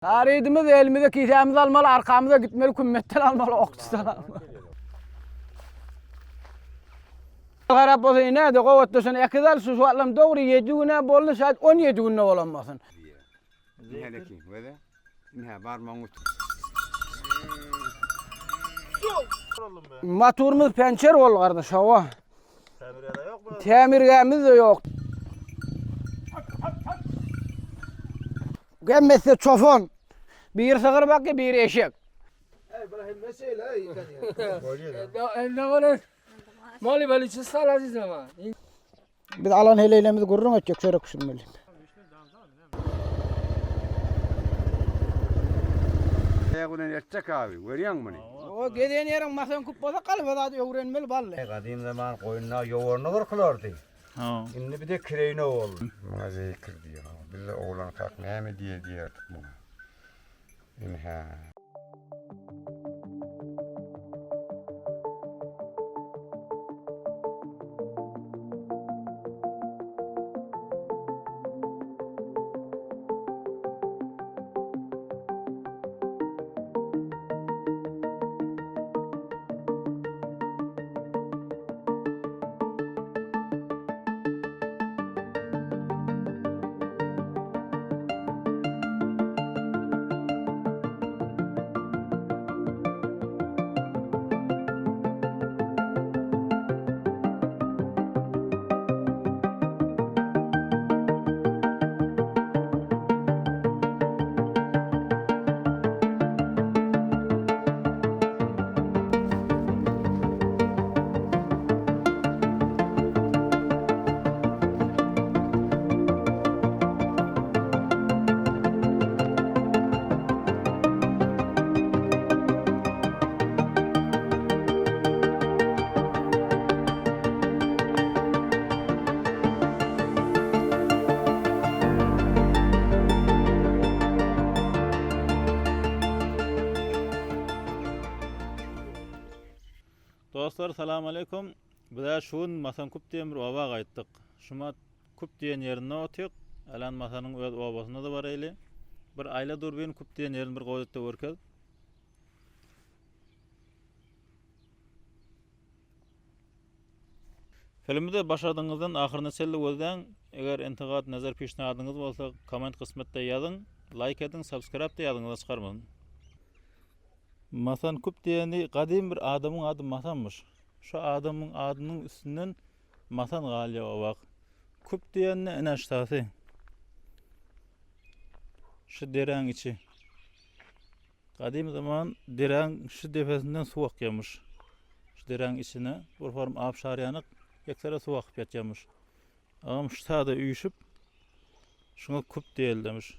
Harydymyz elimize kisämizi almaly, arkamyza gitmeli, kümmetden almaly, okçudan almaly. Garap bolsa ine-de gowatda şony ekiz al, şu wagtlam dogry ýedi gün-ä boldy, şaýat 17 günde bolan bolsun. Ine wede. Ine barmagyň üstü. Motorymyz pençer boldy gardaş, hawa. Tämirgämiz-de ýok. Hemmesi çopan. Biri sygyr bakýar, biri eşek. Biz alan heleýlerimizi gürrüň etjek çörek bişirmeli. Aýagy bilen etjek abi, görýäňmi muny? O gezen ýeriň masan küp bolsa galyba zady öwrenmeli bally. Gadym zaman goýunlar ýowaryna gyrkylardy. Indi bir de kireýine boldy. Muňa zeýkir diýýär. Biz-de oglankak näme diýe diýerdik muňa. Ynha. Dostlar salam aleýkum. Bizä şu gün Masankup diýen bir oba gaýtdyk. Şumat Küp diýen ýerinde otyk. Alan Masanyň öz obasyna-da baraýly. Bir aýla durbin Küp diýen ýerini bir gowy etde görkez. Filmi-de başadyňyzdan ahyryna çenli gözläň. Eger intigat, nazar, pişnahadyňyz bolsa komment kysmatda ýazyň. Laýk ediň, subscribe-da ýadyňyzdan çykarmaň. Masan Küp diýeni gadym bir adamyň ady Masanmyş. Şu adamyň adynyň üstünden Masan galýar o wagt. Küp diýende ine ştasy. Şu deräň içi. Gadym zaman deräň şu depesinden suw akýarmyş. Şu deräň içine bir form abşar ýanyk ýeksere suw akyp ýatýarmyş. Agam şu sada üýşüp şuňa küp diýildimiş.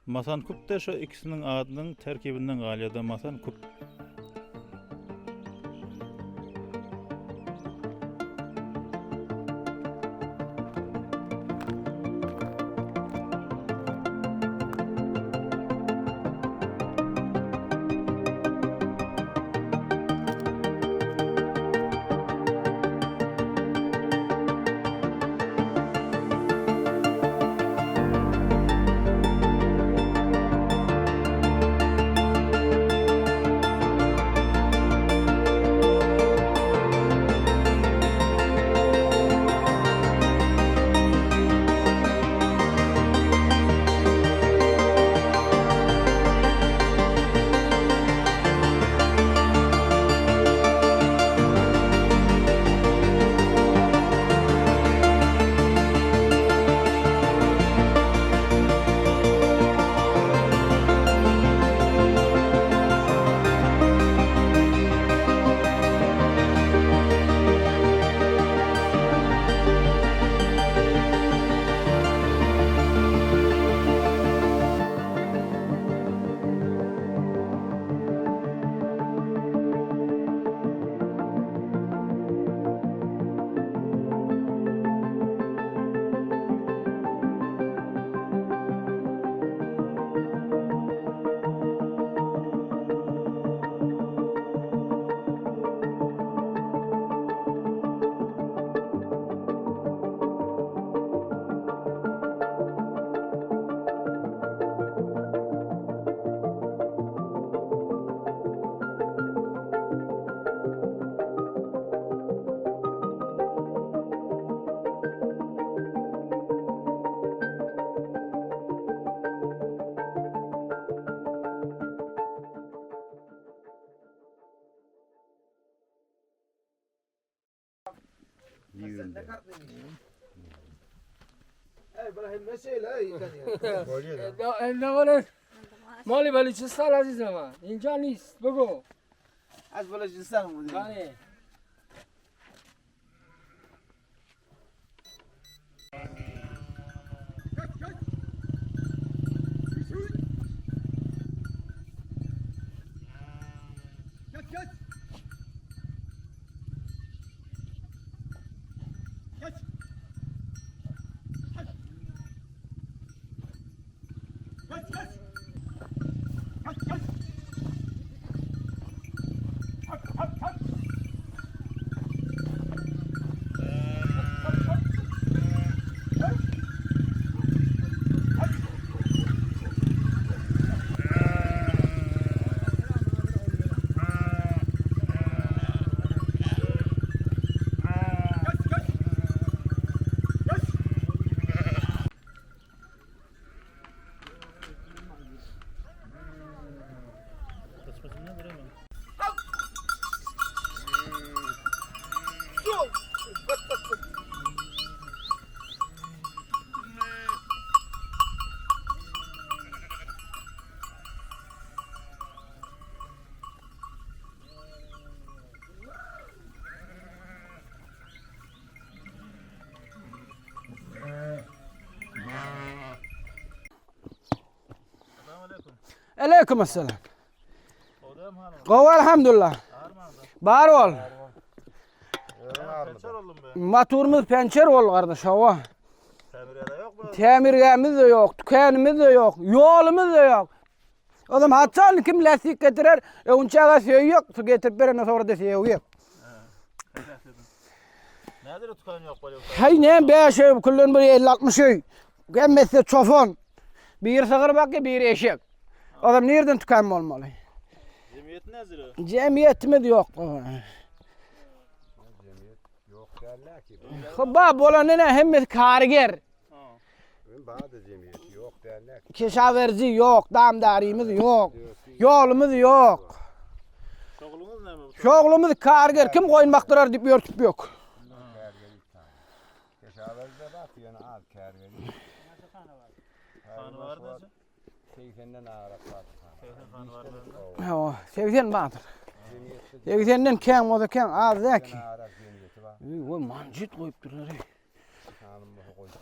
Masan küp de şu ikisiniň adynyň terkibinden galýar-da Masan küp. Düýbünde. مالی بلوچستان عزیز من اینجا نیست بگو Az Balochistan mı? بله Aleyküm esselam. Gowy elhamdülillah. Bar ol. Pençer oldum be. Motorumuz pençer ol kardeş hawa. Temirede yok mu? Temirgämiz de yok, tükenimiz de yok, ýolumuz da yok. O zaman haçan kim lastik getirer, öňçäge söýi yok, su getirip berene sonra da söýi yok. Nedir tutan yok böyle? Hey ne 5 öý, küllen bir 50-60 öý. Hemmesi çofon. Bir sygyr bakýa, bir eşek. O zaman nereden tüken bolmaly? Cemiyet nedir? Cemiyetimiz yok. Cemiyet yok derler ki. Hubba bolan ne hemmesi karger. Ben bana da cemiyet yok derler ki. Keşaverci yok, damdarimiz yok. Yolumuz yok. Şoğlunuz ne mi? Şoğlumuz karger. Kim koyun baktırar deyip örtüp yok. Kergeli tane. Keşaverci bak yani az kergeli. Kanı var mı? 80'den ağır var. Kanı var mı? Ha, 80 badır. Cemiyette 80'den kem o da kem az da ki. ağır cemiyeti var. Uy, mancit koyup durlar. Hanım bu koyup.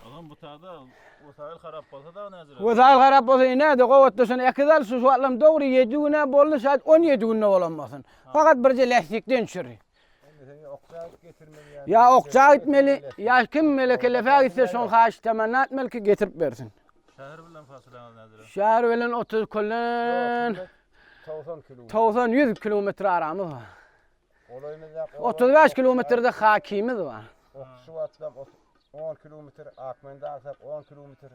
Oğlum bu tağda o sahil harap olsa da nedir? O zal garap olsa ine de govatlaşan ekidal şu suatlam doğru 7 güne bollu saat 17 güne olanmasın. Fakat birce lastikten çürü. Seni okçağa getirmeli yani. Ya okça gitmeli, ya kim meleke lefe gitse son haş temenni etmeli ki getirip versin. Şehir bilen fasılanız nedir? Şehir bilen 30 kullen 90 kilo. 90-100 kilometre aramız var. Olayımız da 35 kilometrede hakimiz var. Şu atlam 10 kilometre, Akmen'de alsak 10 kilometre.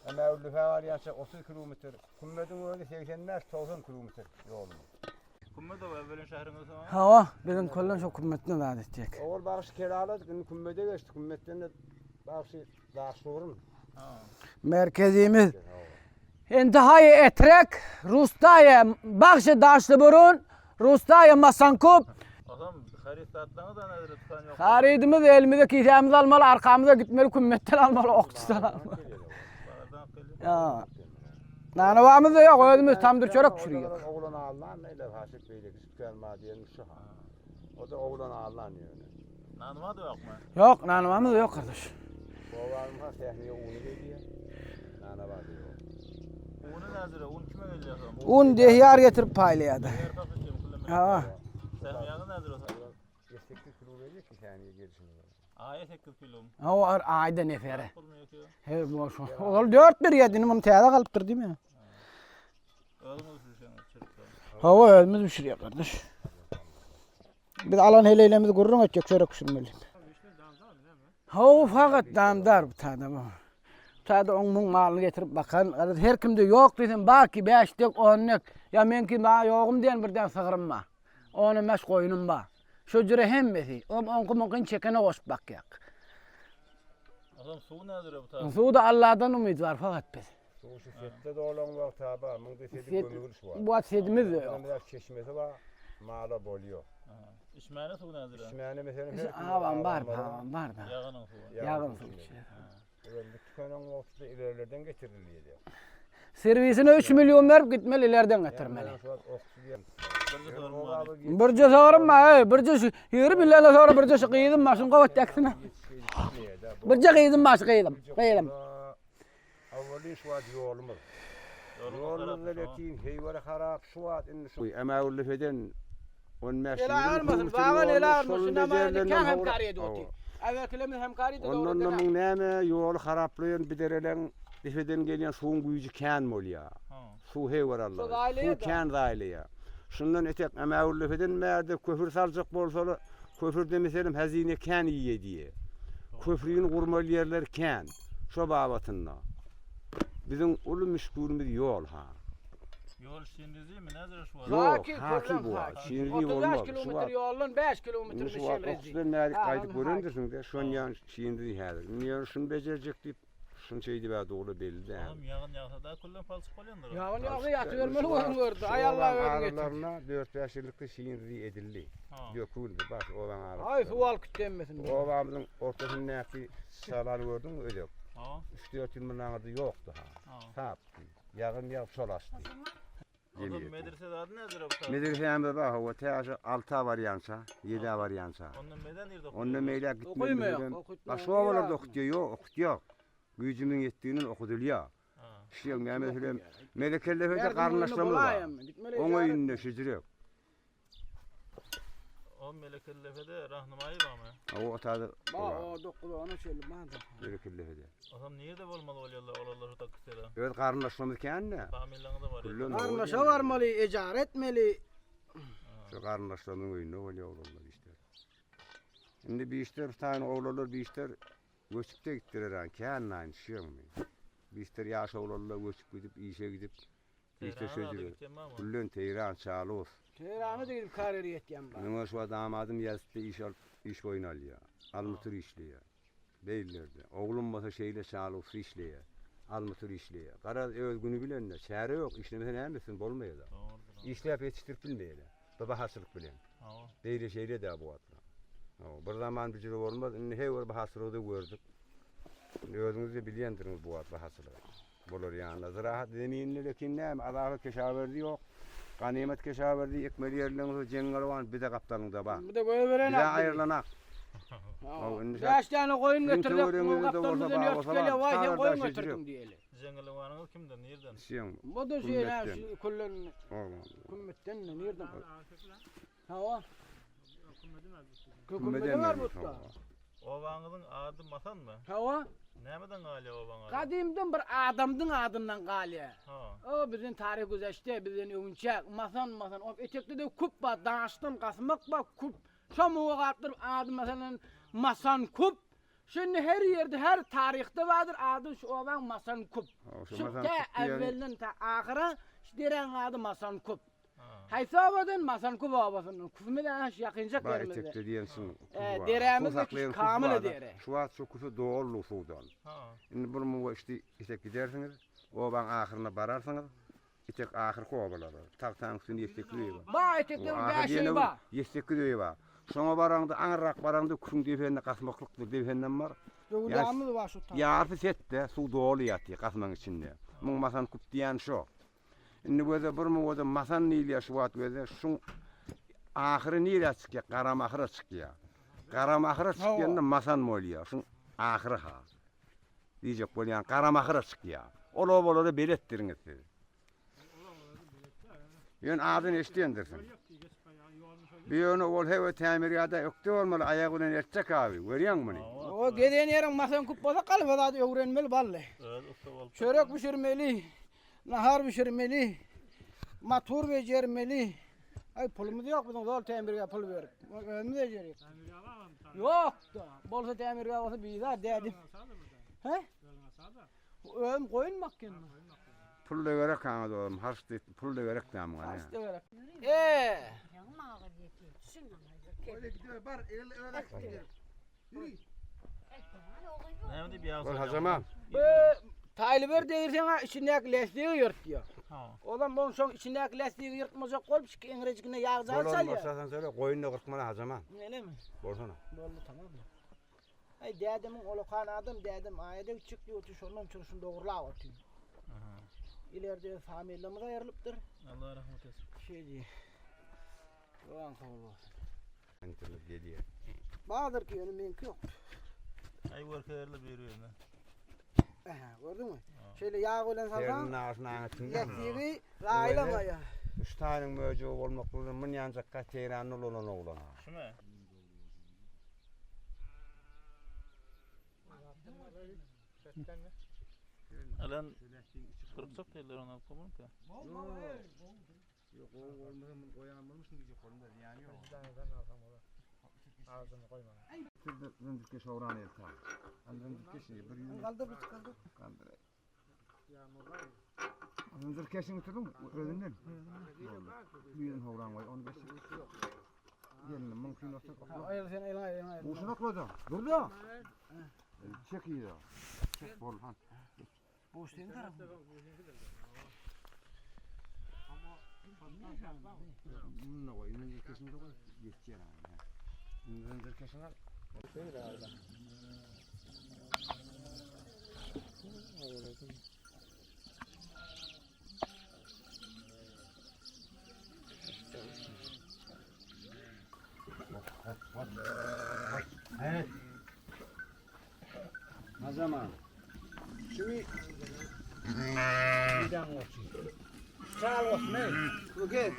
Ama Lüfe var yansa 30 kilometre. Kummet'in öyle 85-90 kilometre yolumuz. Kumme de var böyle şehriniz ama. Hava bizim kullen çok kuvvetli vaat edecek. Oğul bağışı kiraladık, şimdi Kummet'e geçti. Kummet'ten de bağışı Dağşur'un. Merkezimiz İntihayı Etrek, Rustaya, Bakşı Daşlıburun, Rustaya Masankup. Oğlum harit atlanı da nedir tutan yok. Haridimiz elimize kisemiz almalı, arkamıza gitmeli, kummetten almalı, okçudan almalı. Balardan geliyor. Ya. Nanavamız da yok, özümüz tamdır çörek pişiriyor. Oğlan ağırlan, neyle haşık beylik, sütkelma diyelim şu ha. O da oğlan ağırlan yani. Nanıma da yok mu? Yok, nanavamız da yok kardeş. Babalarım ha sehniye unu geliyor. Nana var diyor. Unu nedir? Un kime geliyor? Un dehyar getirip paylayadı. Yer kapatıyor kulleme. Ha. Sen yanı nedir o zaman? 8 kilo veriyor ki sehniye gelişini. Aya 8 kilo. O ar ayda nefere. Olmuyor ki. He boş. Ol 4 bir yedini bunu täze galypdyr değil mi? Özümüz düşen çırptı. Hava özümüz pişiriyor kardeş. Biz alan heleylemizi gurrun etjek çörek pişirmeli. Hava fakat damdar bu tane bu. Tada on mun malyny getirip bakan, kardeş her kimde yok diýsen baki 5 dek 10 dek. Ya menki ba ýogum diýen birden sygyrym ba. Onu meş goýunum ba. Şu jüre hemmesi. Om onku monkin çekene goşup bakýak. Oğlum su nedir bu tağda? Suda Allah'dan umid var fakat biz. Su şu sette de olan var tabi. Mında sedi Set- gömülüş var. Bu at sedimiz de yok. Biraz çeşmesi var. Mağara boluyor. Içmäne suw nädire? Içmäne meselem her kim Awan bar, awan bar da. Ýagynyň suwy. Ýagyn suwy içýär. Öňde tükenen wagtda ilerlerden getirilýär. Serwisine 3 million berip gitmeli, ilerden getirmeli. Birje sorun ma, ey, birje şu ýeri bilene sonra birje şu gyzym bar, şuny gowat ýaksyn. Birje gyzym bar, şu gyzym, gyzym. Awalyn şu wagt ýolumyz. Ýolumyz lekin heýwere harap şu wagt indi şu. Ämäwürli eden 15 Ele almasyn, bagan ele almasyn, nama nikah hemkar edip otyr. Äwelkilerimiz hemkar edip Ondan da muň näme ýoly haraplaýan bidereleň depeden gelýän suwuň güýji kän bolýar. Suw heýwere allar. Suw kän zaýlaýar. Şundan etek Ämäwürli depeden bärde köpür saljak bolsalar, köpürde meselem hazine kän iýýä diýýä. Köprüni gurmaly ýerler kän. Şo babatynda biziň uly müşgülimiz ýol ha. Ýol şinrizimi nädire şu wagt? Ýok, haki bu wagt. Şinrizi bolmaz. 35 kilometr ýoldan 5 kilometr Şu wagt okusdan bäri gaýdyp görendirsiň-de, şon ýan şinrizi häzir. Indi ýöne şuny bejerjek diýip, şuny şeýdip-ä dogry belli däl. Olam ýagyn ýagsa-da külden palçyk bolýandyr. Ýagyn ýagsa ýatybermeli onuň gördi. Aý Allah özüň getir. Aralarynda 4-5 ýyllykda şinrizi edildi. Döküldi baş obaň arasynda. Aý suw alyp gitdi hemmesini. Obamyzyň ortasyndaky Çalany gördüňmi özek? Üç-dört ýyl mundan aňyrda ýokdy ha. Sapdy. Ýagyn ýagyp şol açdy. Ondan medrese zady nädire bu taýda? Medresämiz bar hawa, tä şu alta barýança, ýedä barýança. Ondan meýle nirde okudýar? Ondan meýle gitmeli. Başga obalarda okutýar, ýok, okutýar. Güýjümiň ýetdiginden okudylýar. Şu ýyl näme meselem, Melekellefede garyndaşlarymyz bar. Oň öýünde şüjürek. O Melekellefede Rahnumaýy barmy? O otada. Ba, o 9 ona çenli bardyr. Melekellefede. Otam nirde bolmaly bolýarlar olarlar şu takside? Öz garyndaşlarymyz kän-de. Familiýaňyz da bar. Garyndaşa barmaly, ejara etmeli. Şu garyndaşlarymyzyň öýünde bolýar oglanlar işler. Indi bir işler sany oglanlar bir işler Göçüp-de gitdiler ha, kän naýyn düşýäňmi? Bister ýaş oglanlar göçüp gidip, işe gidip, bister şeýdip. Küllen Teýran, Çalus. Teýrana da gidip karýer ýetýän bar. Muňa şu damadym ýazdy iş alyp, iş boýun alýar. Almutur işleýär. Beýlerde. Oglum bolsa şeýle Çalusda işleýär. Almutur işleýär. Garaz, öz güni bilen-de, çäre ýok, işlemese näme etsin, bolmaýar-da. Işläp ýetişdirip bilmeýär. Bu bahaçylyk bilen. Beýle şeýle-dä bu wagtlar. Bir zaman büjre bolmaz, indi her bir bahaçylygy-da gördük. Indi özüňiz-de bilýändiriňiz bu wagt bahaçylygy. Bular ýanynda zyrahat zeminli lekin näme, azaby keşawerzi ýok. Ganymat keşawerzi ekmeli ýerleriňiz jeňňel bar, bize gapdalyňda bar. Bu-da goýberenak. Bize aýrylanak. Bäş däne goýun getirsek, munuň gapdalymyzdan ýörtüp gelýär, waý sen goýun getirdiň diýeli. Jeňňelewanyňyz kimden, nirden? Bu-da şeýle, şu küllen Kümmetden nirden? Hawa. Kümmetden var butda. Obaňyzyň ady Masanmy? Hawa. Nämeden galýar obaň ady? Gadymdan bir adamdyň adyndan galýar. Ha. O bizden taryh güzeşde, bizden öňünçä Masan Masan. O etekde-de küp bar, daşdan gasmak bar, küp. Şo muňa galypdyr ady masalan Masan küp. Şindi her ýerde, her taryhda bardyr ady şu obaň Masan küp. Şu tä äwwelden tä ahyra şu deräň ady Masan küp. Haýsy obadan? Masan küp obasyndan. Küpümiz ana şu ýakynjak Bar ýerimizde. etekde diýen şuň küpi bar. Derämiz Suw saklaýan küpi kamyl bar-da. dere. Şu wagt şu küpi doly suwdan. Indi bir muňa içdi etek gidersiňiz, obaň ahyryna bararsyňyz. Etek ahyrky obalara. Tagtanyň üstünde ýetsekiz öý bar. Bar etekde bir bäş öý bar. Ýetsekiz öý bar. Şoňa baraňda aňyrrak baraňda küpüň depende gasmaklykdyr dependem bar. Döwülamyz bar şu taýda. Ýarpy setde suw doly ýatyr gasmaň içinde. Muň masan küp diýýän şo. Indi göze bir muňada masan diýilýär şu wagt göze şuň ahyry nirä çykýar? Garamahyra çykýar. Garamahyra çykýanda masan bolýar. Şuň ahyry ha. Diýjek bolýan Garamahyra çykýar. Ol obalara beletdiriňiz siz. Ýöne adyny eşidendirsiň. Bu ýöne ol hewe tämirgäde ökde bolmaly aýagy bilen eltjek abi. Görýäňmi muny? O gezen ýeriň masan küp bolsa galyba zady öwrenmeli bally. Çörek bişirmeli, nahar bişirmeli, motor bejermeli. Aý pulumyz ýok biziň zol tämirgä pul berip. Özümiz bejerýäs. Ýok da. Bolsa tämirgä bolsa biza dädim. He? Özüm goýun bakýan. Pul da gerek aňa dogrum. Harç diýip pul da gerek dä muňa. Harç da gerek. E. Näme diýip ýagşy? Bol hajama. Bu. Taýly bir degirseň-ä içindäki lästigi ýyrtýar. Ha. Olam bolsaň içindäki lästigi ýyrtmajak bolup şu eňrejigine ýag jan Bolan salýar. bolsa sen söyle goýun da gyrkmaly hajaman. Nelemi? Bolsana. Boldy tamam. Ay dädemiň olakan adam dädem aýada gitjek diýip şondan çürşün dogrulap otyr. Aha. Ileride familiýamyz aýrylypdyr. Allah rahmet etsin. Şey diýip. Dogan kabul bolsun. Internet geliyor. Bardyr ki ýöne meňki ýok. Ay görkezerli bir ýerine. Aha, gördüňmi? Şeýle ýag bilen Serinin salsaň, ağzına anlatın. lästigi raýlamaýar. Üç tane möcüğü olmak bilen mın yancak kateyranlı olan oğlan. Şuna. Alan kırpsak derler ona komur ki. Yok o olmasa bunu koyan bulmuşsun diyecek kolunda ziyanı yok. Ağzını koyma. Zıncık şovran el ta. Zıncık keşini bir yıl Kaldır bir kaldır. kaldır. Zıncık keşini tuttun mu? Özünden. Bir yıl hovran koy onu geç. Gelin mümkün olsa. Aýyr sen elin aýyr aýyr. Boşuna koyacağım. Dur da. Çek iyi da. Çek bol han. Boş senin tarafın. Bunu da koy. Zıncık keşini de koy. Geçeceksin abi. Zıncık keşini al. Evet. O zaman. Şimdi bir tane olsun. Sağ olsun. ey. Okey.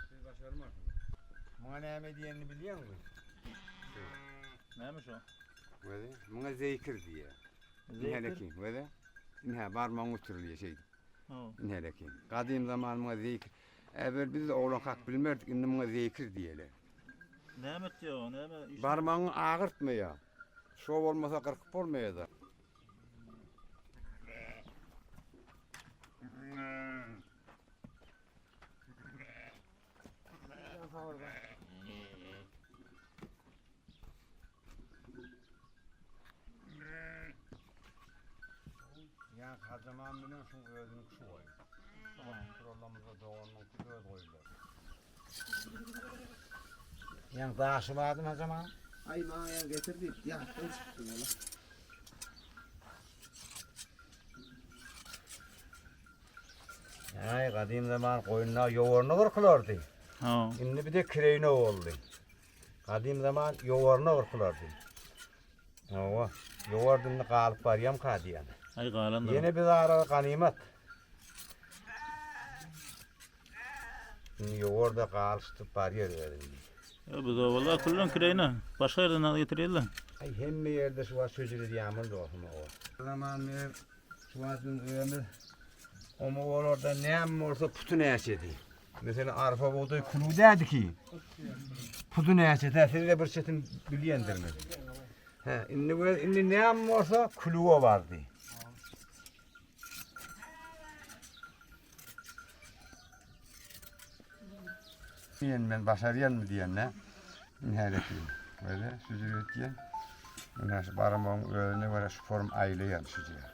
Siz başarmazsınız. Bana ne diyenini biliyor musun? Neymiş o? Böyle. Buna zeykir diye. Zeykir. İnhelekin. Böyle. İnhe parmağın oturuluyor şey. Ha. İnhelekin. Kadim zaman buna zeykir. Evvel biz de oğlan kalk bilmerdik. Şimdi buna zeykir diyelim. Neymet diyor o? Neyme? Parmağını ağırtmıyor. Şov olmasa kırkıp olmuyor da. Ya kazaman bilen şu özünün kuşu koyuyor. Trollamızda doğanın öz koyuyorlar. Yani daşı vardı mı zaman? Ay bana ya getirdi. Ya ben çıktım valla. Ay kadim zaman koyunlar yoğurunu kırkılardı. Ha. Şimdi bir de kireyne oldu. Kadim zaman yoğurunu kırkılardı. Ova, yoğurdun kalıp var yam kadiyan. Ay galan da. Yine bir ara ganimet. Şimdi yoğurda kalıştı var yer verin. Ya bu da vallahi kullan kireyine. Başka yerden al getiriyorlar. Ay hemme yerde şu var sözü yağmur doğum o. Zaman mer şu var ömür o orada ne olsa putu ne yaşadı. Mesela arpa buğday kulu derdi ki. Putu ne yaşadı? Siz de bir çetin biliyendir mi? He, indi bu indi ne olsa kuluğa vardı. Diyen ben başarıyan mı diyen ne? Nihayet Böyle süzülüyor diyen. Yine şu parmağın önüne göre şu form aylayan süzülüyor.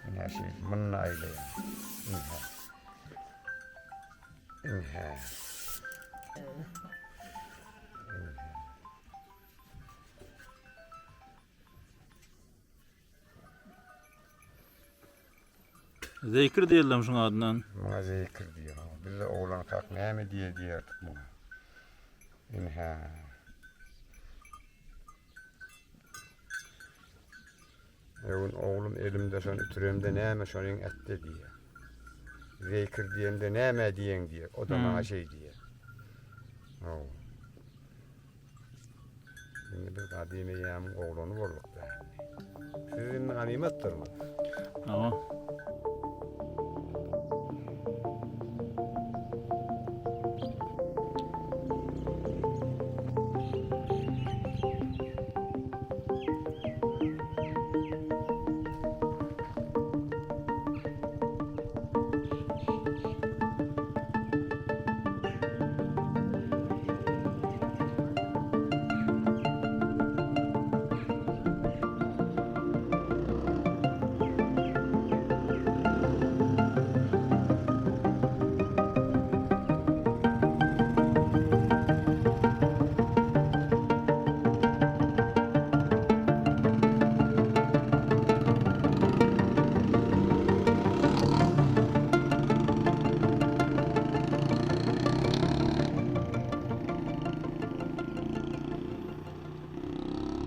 Yine şey bunun aylayan. Yine. Yine. Zeykir diyorlar şunun adından. Buna zikir diyor. Biz de oğlan kalk ne mi diye diyerdik buna. İnha. Evin oğlum elimde son ütürümde ne mi şonun etti diye. Zeýkir diýemde näme diýeň diýýär. O-da maňa şeý diýýär. Hawa. Indi biz gadymy eýýamyň oglany bolduk-da. Siz indi ganymatdyrmy? Hawa.